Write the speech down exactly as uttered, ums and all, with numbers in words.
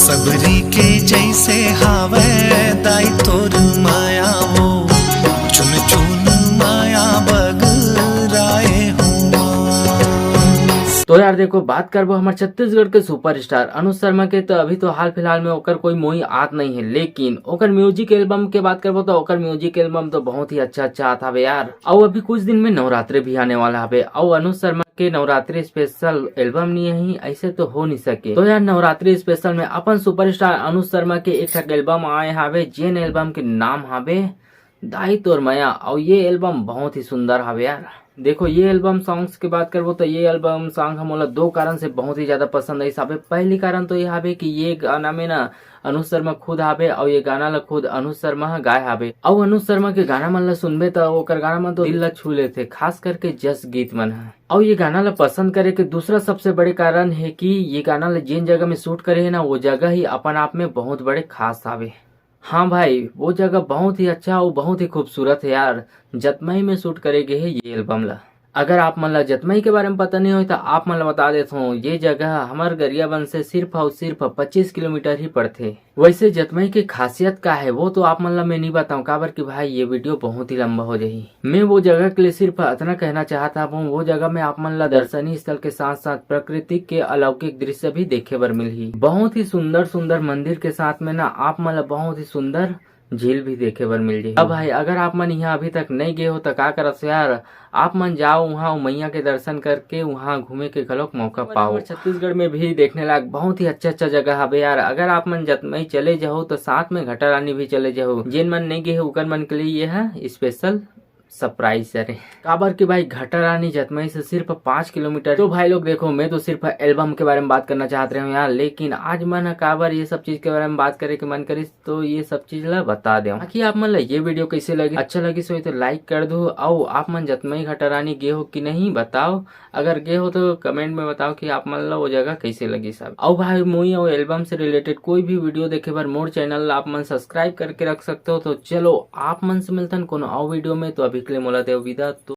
सबरी के जैसे हावय दाई तोर माया हो, चुन चुन माया बगराए हुआ। तो यार देखो, बात करबो हमर छत्तीसगढ़ के सुपरस्टार अनुज शर्मा के, तो अभी तो हाल फिलहाल में ओकर कोई मोई आत नहीं है, लेकिन ओकर म्यूजिक एल्बम के बात करबो तो ओकर म्यूजिक एल्बम तो बहुत ही अच्छा अच्छा आत हवे यार। अउ अभी कुछ दिन में नवरात्रि भी आने वाला हवे, अउ अनुज शर्मा के नवरात्रि स्पेशल एल्बम नहीं है, ऐसे तो हो नहीं सके। तो यार नवरात्रि स्पेशल में अपन सुपरस्टार अनुज शर्मा के एक ठक एल्बम आए हावे, जेन एल्बम के नाम हावे दाई तोर मया, अउ ये एल्बम बहुत ही सुंदर हावे यार। देखो, ये एल्बम सॉन्ग्स के बात करबो तो ये एल्बम सॉन्ग ह मोला दो कारण से बहुत ही ज्यादा पसंद आइस हावे। पहली कारण तो ये हावे कि ये गाना में ना अनुज शर्मा खुद हावे, अउ ये गाना ला खुद अनुज शर्मा ह गाए हावे। अउ अनुज शर्मा के गाना मन ला सुनबे त ओकर गाना मन तो दिल ला छू लेथे, खास करके जस गीत मन ह। अउ ये गाना ला पसंद करे के दूसरा सबसे बड़े कारण है कि ये गाना ला जेन जगह में शूट करे है ना, वो जगह ही अपन आप में बहुत बड़े खास हावे। हाँ भाई, वो जगह बहुत ही अच्छा अउ बहुत ही खूबसूरत है यार। जतमई में शूट करे गे हे ये एल्बम ला। अगर आप मन ला जतमई के बारे में पता नहीं होय, तो आप मन ला बता देत हूँ, ये जगह हमर गरियाबंद से सिर्फ अउ सिर्फ पच्चीस किलोमीटर ही पड़थे। वैसे जतमई के खासियत का है, वो तो आप मन ला मैं नहीं बताऊँ, काबर कि भाई, ये वीडियो बहुत ही लंबा हो जाही। मैं वो जगह के लिए सिर्फ अतना कहना चाहत हूँ, वो जगह में आप मन ला दर्शनीय स्थल के साथ साथ प्रकृति के अलौकिक दृश्य भी देखे बर मिलही। बहुत ही सुंदर सुंदर मंदिर के साथ में ना आप मन ला बहुत ही सुंदर झील भी देखे बर मिल जाही। अब भाई, अगर आप मन यहाँ अभी तक नहीं गए हो तो का करत हो यार, आप मन जाओ वहाँ, मैया के दर्शन करके वहाँ घूमे के घलोक मौका पाओ। छत्तीसगढ़ में भी देखने लायक बहुत ही अच्छा अच्छा जगह हवे यार। अगर आप मन जतमई चले जाओ तो साथ में घटा रानी भी चले जाओ। जेन मन नहीं गए हो, उकर मन के लिए ये है स्पेशल सरप्राइज अरे। काबर कि भाई, घटा रानी जतमई से सिर्फ पाँच किलोमीटर। तो भाई लोग देखो, मैं तो सिर्फ एल्बम के बारे में बात करना चाहत रहे हूँ यार, लेकिन आज मन ह काबर ये सब चीज के बारे में बात करे के मन करिस, तो ये सब चीज ला बता देव। बाकी आप मन ला ये वीडियो कैसे लगी, अच्छा लगिस होय तो लाइक कर दो। अउ आप मन जतमई घटा रानी गे हो कि नहीं, बताओ। अगर गे हो तो कमेंट में बताओ कि आप मन ला वो जगह कैसे लगिस। अउ भाई, मोई अउ एल्बम से रिलेटेड कोई भी वीडियो देखे बर मोर चैनल ला आप मन सब्सक्राइब करके रख सकते हो। तो चलो, आप मन से मिलथन कोनो अउ वीडियो में। तो अभी के लिए मोला देव विदा। तो